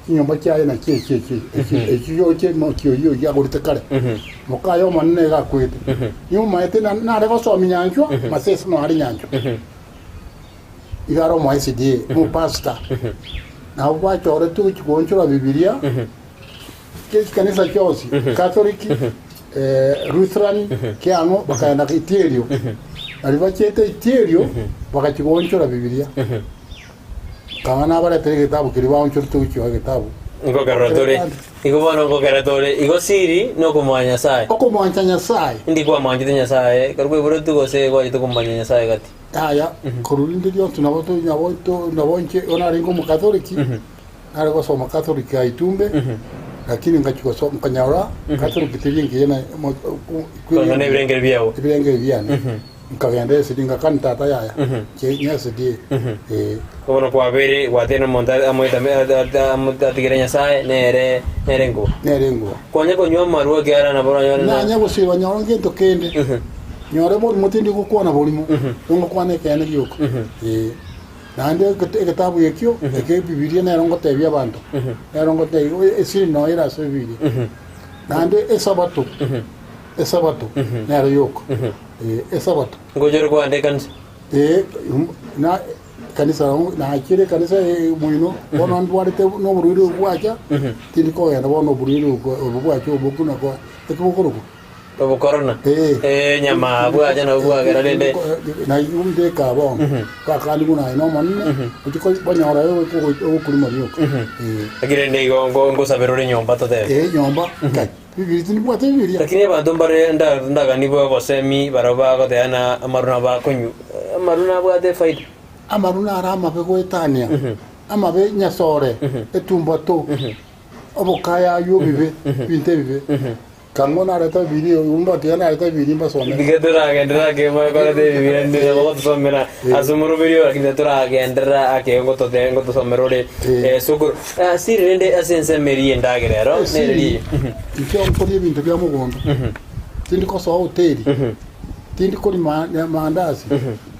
Chinyomba chiaye nachio echi echi echi echi yoche mochie oyio oyio agorete kare. Mokaye omonene iga akwete. Nigo omaete na nare gosomia nyanchwa, masese noo are nyanchwa. Iga are omo SDA, omopastor. Nabo bachoretwe gochia goonchora bibilia, chikanisa chionsi, Catholic, Lutheran, kiang'o, bakaenda Itierio. Nario bachiete Itierio, bagachia goonchora bibilia. Kang'a nabaretere egetabu keria baonchorete gochia egetabu. Ngokerora tore, igo bono ngokera tore, igo siri nokomoa Nyasae. Okomwancha Nyasae. Indi kwamwanchete Nyasae ekero kwaiboretwe gose gwachete komomanya Nyasae gati? Yaya, korwa rinde rionsi nabo to nabo to nabo inche igo narenge omokatholiki, nare gosoma Catholic ya Itumbe, lakini ngachia goso nkanyora Catholic teri engiya na mo Koreng'ana na ebirengeri biao. ebirengeri biane. Nkagenda esidi, ngakana tata yaya, inche nyesidi, ee. Bono kwabeire gwateire omonto amoete atigere Nyasae, nere nere enkuba. Nere enkuba. Kwanya konywa amarwa ekiagera nabo oranyore na. Nanya gosiba nyore ngento kende, nyore borimo tindi gokwana borimo, ngokwana ekeene gioka, ee. Naende egetabu ekio eke Ebibilia nero ngotebia abanto, nero ngotebia esiri noyo ere ase Ebibilia. Naende Esabato, Esabato nero yoka. Ee, Esabato. Ngochore kwande ekanisa. Ee, na ekanisa nachire ekanisa moino, bono ndwarete na oborwaire obo bwacha, tindi kogenda bono oborwaire obo obo bwacha obo buna kwa eki bokorokwa? Obo korona. Ee. Ee, nyama bwacha nabo bwagera rende. Naigwa ndeka bono, bakani buna aye n'Omonene, ochie konyora ogokuruma rioka. Ee. Lakini rende igo ngosabera ore nyomba totebe. Ee, nyomba, kai. Bibilia tindibwate Bibilia. Lakini abanto mbare nda- ndaganigwe obosemi barabwo bagoteba ng'a amaru nabo bakonywa. Amaru nabwate efaida. Amaru naro amabe goetania, amabe nyasore, etumbato, obokayayu obibe, ebinto ebibe. Kang'o narete Bibilia oyo mbatiga narete Bibilia mbasomere. Tiga toragenderera ake koreta Ebibilia ndire gotosomera ase omoroberio lakini toragenderera ake ngotote ngotosomera ore sokoro. Siri rende ase ensemo eria y'endagera ero nere riiyo. Inche nkoria ebinto bia mogondo, tindi kosoa hoteli, tindi koria maandasi,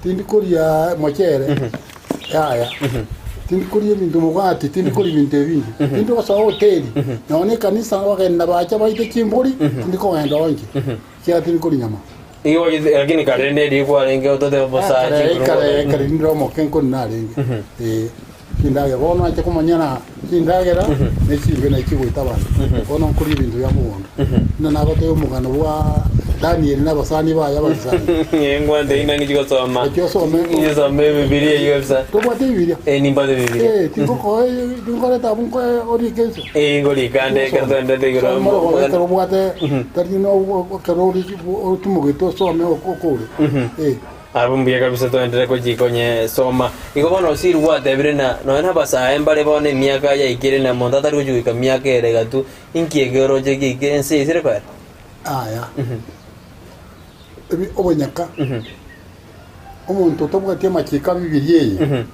tindi koria mochere, yaya, tindi koria ebinto omogati, tindi koria ebinto ebinge, tindi gosoa hoteli, nonya na ekanisa abageni bacha baite chimbori, tindi kogenda oo inche, ekiagera tindi koria nyama. Igo lakini kare rende erio kwarenge ototebe bosa Kare chinguru kare kare ninde omoke nkori narenge, eh. Chindagera bono nache komanya na chindagera ne chimbe nachi chigoita abanto. Bono nkoria ebinto bia mogondo. Buna nagotebia omogano bwa Danieli na abasani baye abagisani. Ngwante ina ng'ichi gosoma. Gochia osome. Ng'isome Ebibilia eyio kabisa. Tobwate Ebibilia? Eh, nimbwate Ebibilia. Eh, tingokoa tinkoreta abwo nkoe orike inse. Eh, ngorika nde ekero toendete igoro. Soma orogogo ekero obwate tari no ekero ori otimogete osome okore. Eh. Abwo mbuya kabisa toenderere gochika onye soma. Igo bono Osiri gwatebire na nonya na abasae mbare bono emiaka yaikire na monto atari gochia goika miaka ere gatu inki eke oroche geike ense esire koera? Aya, ebi obonyaka, omonto otabwati amachiko a Bibilia eye,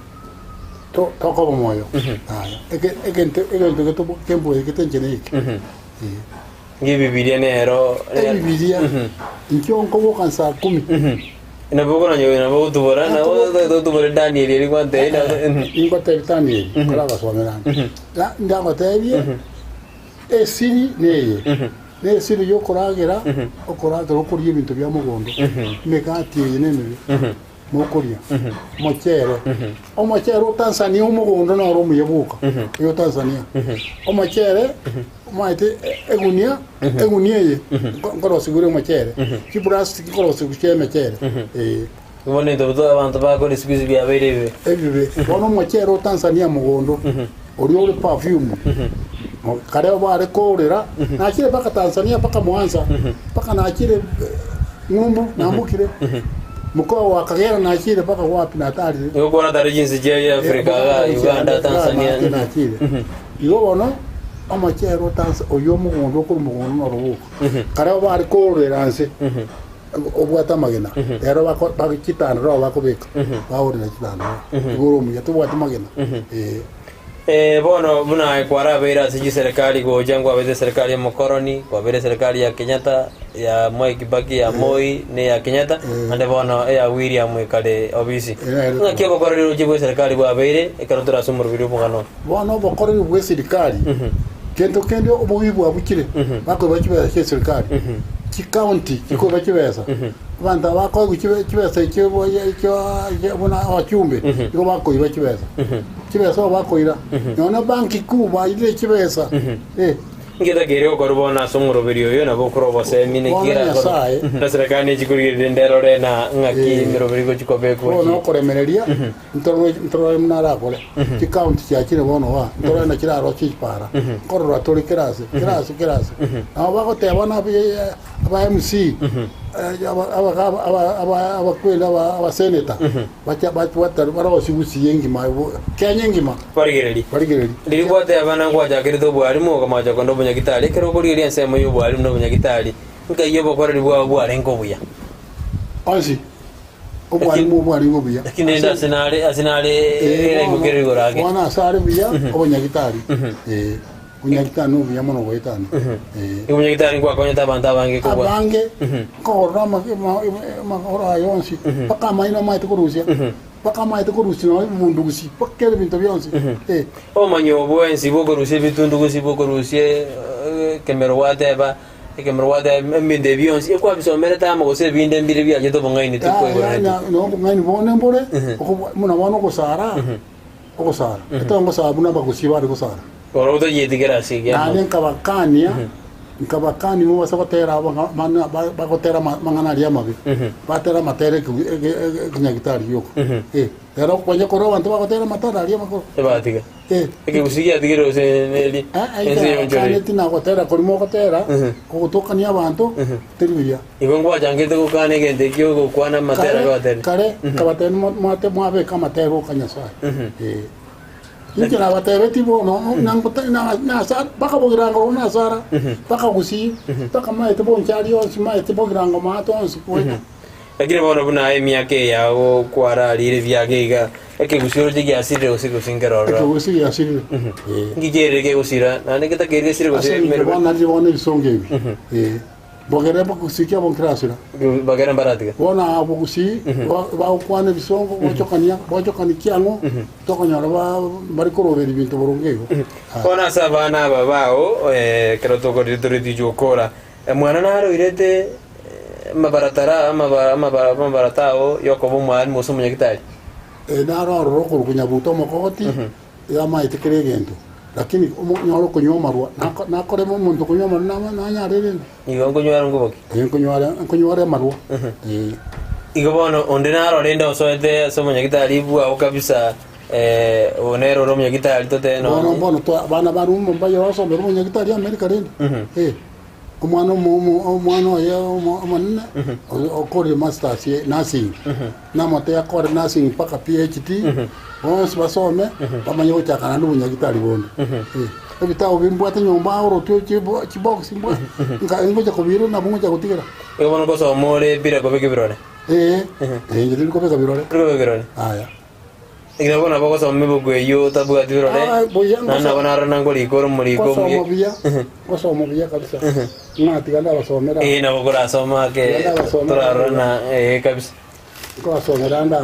to- tokoba moyo. Aya, eke- egento egento getobo kemboegete inche neke. Eh. Ng'Ebibilia nero. Ebibilia, inche nkoboka nsaa kumi. Nabo okoranya nabo ogotubora, nabo otubore Danieli eria gwantebia nabo. Ingotebia Danieli, kore agasomera ande. Na ndagotebie, esiri neye, na esiri yokoragera, okoragera okoria ebinto bia mogondo, emegati eye nemebe. Mokoria omochere, omochere o Tanzania omogondo noro omuya bwoka, oyo o Tanzania. Omochere omanyete egunia, egunia eye nko- nkorosigwa ere omochere, chiplastiki nkorosigwa chia emechere, eh. Bono intwe to abanto bakora siku hizi biabeire ebibe. Ebibe. Bono omochere o Tanzania mogondo, oria ore perfume, kare bare korera, nachire mpaka Tanzania mpaka Mwanza, mpaka nachire ng'umbu nambokire, mkoa wa Kagera nachire mpaka wapi natarire. Nigo kwaratare chinse chia Africa iga Uganda, Tanzania. Nachire. Igo bono omochere o Tanzania oyio omogondo okorwa mogondo noro boka. Kare bare korera nse obwate amagena, rero bako chitandarua bakobeka baorera chitandarua igo ore omuya tobwati magena eh. Eh, bono buna aye kwarabeire ase chiserekari gocha nkwabete eserekari y'omokoroni, kwabeire eserekari ya Kenyatta, ya Mwai Kibaki, ya Moi, na eya Kenyatta, naende bono eya William ekare obisi. Ng'aki obokoreri roche bw'eserekari bwabeire ekero tore ase omoroberi bw'omogano oyo? Bono obokoreri bw'eserikari, kento kende obobe bwabuchire, bakoiba chibesa chi'eserikari, chicounty chikoiba chibesa, abanto aba bakoegwa chibe chibesa echio buna abachumbe, nigo bakoiba chibesa. Chibesa obo bakoira, nonya banki kuu bairire chibesa, eh. Ngetakeire gokorwa bono ase omoroberi oyo nabo okore obosemi Bono naki erakore. Nyasae. Na serikali nechi korigereria rende erore na ng'aki Eh. emeroberi gochi kobekwa Bono gochi. okoremereria, ntorore ntorore buna arakore, chikaunti chiachire bono igaa, ntorore na chiraroche chipara, nkorora tore kera ase, kera ase, kera ase. Nabo bagoteba buna aba MC, abakweri abaseneta, bacha batwatare barosie gusii engima Kenya engima. Barigererie. Barigererie. Riria gwateba buna ngwachakerete obwarimu okamacha konda obonyagitari, ekero okorigereria ensemo y'obwarimu na obonyagitari, nkai obokoreri bwao bwarenge obuya. Onsi, obwarimu obwarenge obuya. Lakini rende ase nare ase nare Eh, eraimokereri igoro ake. Bono ase are buya, obonyagitari. Eh. Onyagitari nobuya mono goetania. Eh. Nigo onyagitari ngwakonyete abanto abange kobua. Abange nkogorora amagoro aye onsi mpaka amaino amaete korusia mpaka amaete korusia nonya ebibundugusi mpaka kera ebinto bionsi eh. Obomanyi obo bwensi bw'okorusia ebitundugusi bw'okorusia ekemero gwateba ekemero gwateba ebinto ebi bionsi ekwabisomerete amo gose ebinde mbire biachete obong'aini tikwaigorereti. Yaya na obong'aini bone mbore buna bono ogosara. Ogosara, etari ngosara buna abagusii bare gosara. Oro otochieti kera ase ekiama. Naende nkabakania, nkabakania mobase gotera abana bagotera amang'ana aria amabe, batera amatera ekenyagitari gioka. Eh, rero okonya korwa abanto bagotera amatera aria amakoro. Ebatiga. Eh. Ekegusii giatigire gose neri ense yonchoreri. Kaneti nagotera koria mogotera, ogotokania abanto, teri buya. Igo ngwachangete gokana egento ekio ogokwana amatera Kare, gotere. kare, nkabatebia mwate mwabeka amatera goka Nyasae. Eh. Inche nabatebetie bono, nangote- na- nasa- mpaka bogirango robo nasara, mpaka gusii, mpaka maete bonchari onsi, maete bogirango maate onsi goeta. Lakini bono buna aye emiaka eye yago kwararire ebiaga iga, ekegusii oroche giasirire gose gose nkerororo. Ekegusii giasirire. Eh. Nki kerire kegosira, naende getakeire gesire gose Ase eng'encho emeroberi. bono narire bono ebisongo ebi. Eh. Bogere bogusii ki abwo nkirasira? Bagere mbaratiga. Bono aa bogusii bagokwana ebisongo gochokania gochokania kiang'o tokonyora mbari koroberia ebinto boronge igo. Bono ase abana aba bao ekero tokorire tore tichi gokora, mwana naroirete amabaratara amabarata ao yokoba omwalimu gose omonyagitari? Naro ororo okorokwa Nyabuto omokogoti. Iga amaete kera egento, lakini onyore okonywa amarwa, nako nakorema omonto okonywa amarwa nama nanyare rende. Igo nkonywera nkoboki. Ee nkonyware nkonyware amarwa, ee. Igo bono onde naro rende osoete ase omonyagitari bwao kabisa oyo nere ore omonyagitari totebe Bono nonye. bono twa abana ba Rumba mbaye basomera omonyagitari America rende, eh. Omwana omo omo omwana oye omo omonene okorire masters ye nursing, namotebia akore nursing mpaka PhD, bonsi basome, bamanye gochaka naende obonyagitari bonde. Eh, ebitabu bimbwate nyomba orotwe chibo chibox mbwate, nka ngocha kobiira nabo ngocha gotigera. Igo bono ngosoma ore bila kobeka ebirore. Ee, eh, inche tindi kobeka birore. Tori kobeka birore. Aya. Ekero bono nabo ogosoma ebuku eyio otabwati birore, Ah, buya, naende nabo narora nangorika ore omoriko Ngosoma omuya. buya, ngosoma buya kabisa. Ng'a tiga ndabasomera. Ee, nabo korasoma ake Tiga ndabasomera. torarora na ee kabisa. Nkobasomera nda.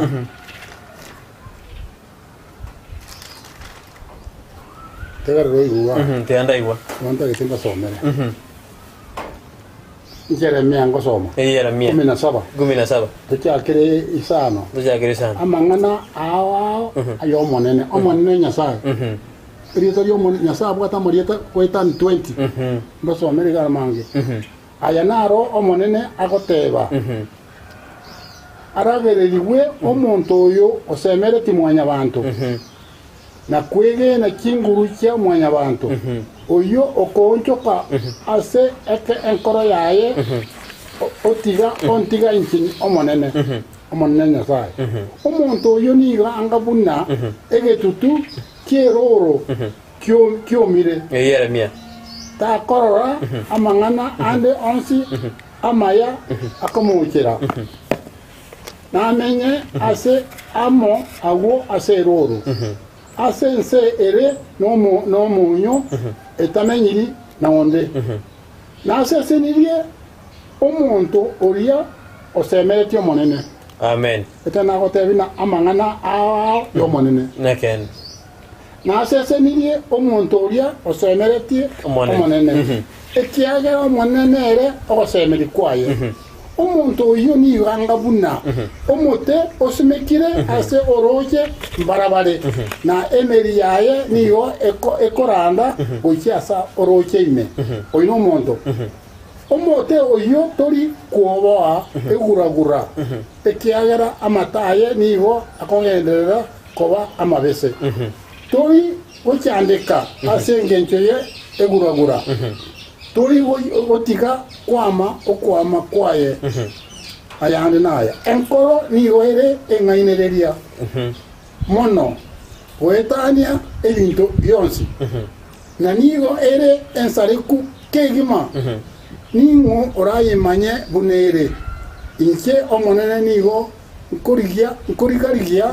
Tegerera oigwe iga. Tiga ndaigwa. Bono ntagete mbasomere. Jeremia ngosoma. Ee, Yeremia. Kumi na saba. 17. Tochakere isano. Tochakere isano. Amang'ana ao ao ay'Omonene, Omonene Nyasae. Erieta ri'Omonene, Nyasae abwate amarieta goetania 20. Mbasomere iga amange. Aya naro Omonene agoteba, Aragererigwe omonto oyo osemeretie mwanyabanto, na kwegena chinguru chia mwanyabanto, oyio okoonchoka ase enkoro yaye otiga ontiga inche Omonene, Omonene Nyasae. Omonto oyio nigo anga buna egetutu ki'erooro kiomire, takorora amang'ana ande onsi amaya akomochera. Namenye ase amo agwo ase erooro, ase ense ere nomonyo etamenyiri na onde. Nasesenirie omonto oria osemeretie Omonene. Amen. Ekero nagotebia na amang'ana ao ao y'Omonene. Nekeene. Nasesenirie omonto oria osemeretie Omonene, ekiagera Omonene nere ogosemeria kwaye. Omonto oyio nigo anga buna omote osimekire ase orooche mbarabare, na emeri yaye nigo ekoranda gochia ase orooche ime. Oyio nomonto. Omote oyio tori kwoboa egura-gura, ekiagera amato aye nigo akogenderera koba amabese. Tori gochandeka ase engencho ye egura-gura, tori gotiga kwama okwama kwaye. Ayande naya, enkoro nigo ere eng'ainereria mono goetania ebinto bionsi, na nigo ere ensareku kegima. Ning'o orayemanye buna ere? Inche Omonene nigo Nkorigia, nkorigarigia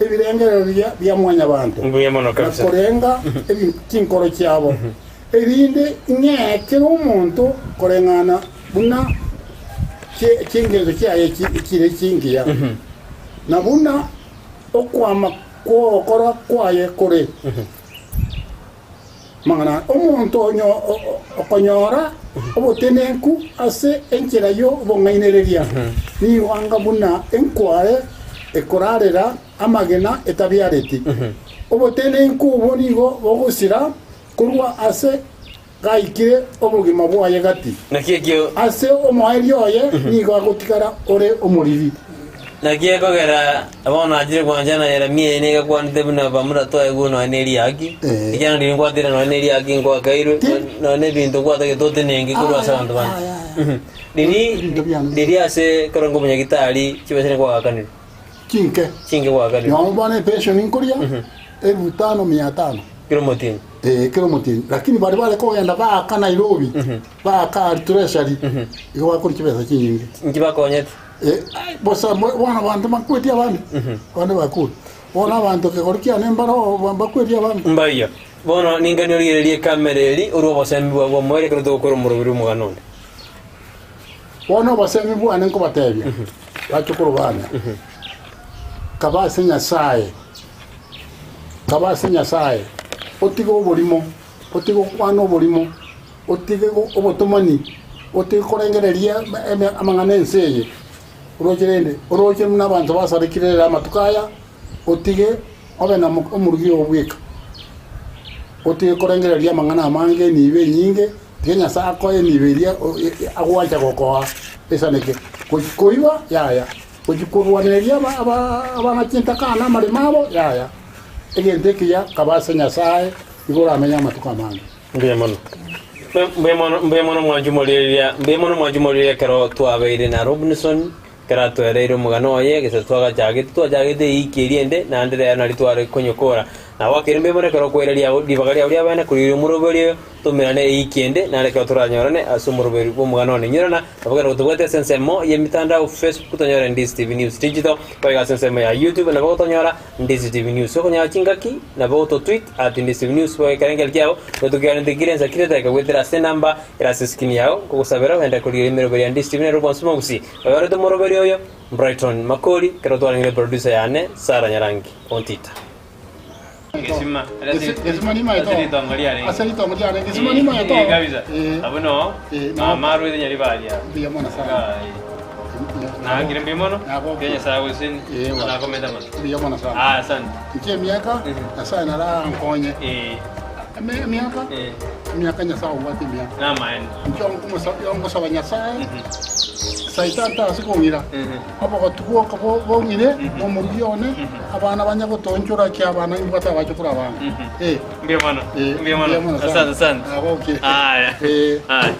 ebirengererio bia mwanyabanto, Mbuya mono na kabisa. korenga ebi chinkoro chiabo, erinde ing'ee kera omonto koreng'ana buna chie- chingencho chiaye chi- chire chingiya, na buna okwama kw'ogokora kwaye kore. Amang'ana aya, Omonto okonyora obotenenku ase enchera y'obong'ainereria nigo anga buna enkware ekorarera amagena etabiareti. Obotenenku obwo nigo bogosira korwa ase gaikire obogima bwaye gati. Naki ekio Ase omoerio oye nigo agotigara ore omoriri. Naki ekogera bono nachire gwanchana Yeremia eye nigo ekwanete buna bamura twaegwe nonya ne riaki, Eh. ekiagera riria nkwateire nonya ne riaki nkwakairwe, Ti. nonya na ebinto gwatagete otenenke korwa ase abanto bande. Aya, aya, aya. Riri Ebinto biane. riri ase ekero nkobonyagitari chibesa nigo kwagakanirwe, Chinke. chinke gwagakanirwe Nonye bono epension nkoria, elfu tano mia tano. kera omotienyi. Eh, kera omotienyi. Lakini baria bare kogenda baaka Nairobi, baaka Treasury, igo bakoria chibesa chinyinge. Inki bakonyete? Eh, ai, bosa mo- bono abanto mbakweti abande, abande bakure. Bono abanto ekegori kiane mbaro mbakweti abande. Mbayio. Bono ninkani origererie ekamera eri orue obosemi bwao bw'omoerio ekero togokora omoroberi bw'omogano onde. Bono obosemi bwane nkobatebia, bachukuru bane, kaba ase Nyasae, kaba ase Nyasae, otige oborimo, otige gokwana oborimo, Otige obotomani, otige korengereria amang'ana 'ense eye. Oroche rende, oroche buna abanto basarekire rero amatuko aya, otige obe na omorugi oo bweka. Otige korengereria amang'ana amange, enibo enyinge, tiga Nyasae akoe enibo eria agwancha gokoa esaneke. Gochia koiba, yaya. Gochia korwanereria abana chintakana amaremo abo, yaya. Egento ekiya kaba ase Nyasae, igo oramenye amatuko amange. Mbuya mono. Mbuya mono, mbuya mono mwanche omorireria, mbuya mono mwanche omorireria ekero twabeire na Robinson, ekero atwereire omogano oye, gese twagachagete, twachagete eiki eria ende, naende rero nari tware konyokora. Na gwakeire mbuya mono ekero okwaira riao ribaga riao ria bene korigereria omoroberi oyo, Tomerane eiki ende, naende ekero toranyorane ase omoroberi bw'omogano one. Inyorana, nabo kera gotobwate ase ensemo y'emitandao, Facebook, tonyore Ndisi TV News Digital, boigo ase ensemo ya YouTube nabo gotonyora Ndisi TV News. Okonyora chingaki, nabo gototweet at Ndisi TV News, boigo ekerengerio kiao gotokiganete kire ensa kire edageka goetera ase enamba ere ase eskrini yao. Nkogosabera ogende korigereria emeroberi ya Ndisi TV nere obwansu bw'omogusii. Oyorete omoroberi oyo, Brighton Makori, ekero twarengire producer yane, Sarah Nyarangi Ontita. Gesima, Gesima nimaete ase ritongo riarenge. Ase ritongo riarenge. Gesima nimaete Eh, kabisa. Eh. Abwo noo, Eh, noo. mama arwete Nyaribari aa. Mbuya mono sana. Ai. Naakire mbuya mono. Nabo. Tiga Nyasaye agosesenie. Eh, wa. Nakomenta mono. Mbuya mono sana. Ah, asante. Inche emiaka Nyasaye narankonye. Eh, Emiaka eh, emiaka Nyasaye obwate emiaka. namaene. Inche onkomosa- ongosaba Nyasaye Saitani tase kong'ira. Obogotu bwoka bong'ire, omorugi one, abana banye gotoonchora ki abana imbwate abachokoro abange. Eh. Mbuya mono. Eh, Mbuya mono. mbuya mono sana. Asante, asante. Nagokia. Aya. Eh. Aya.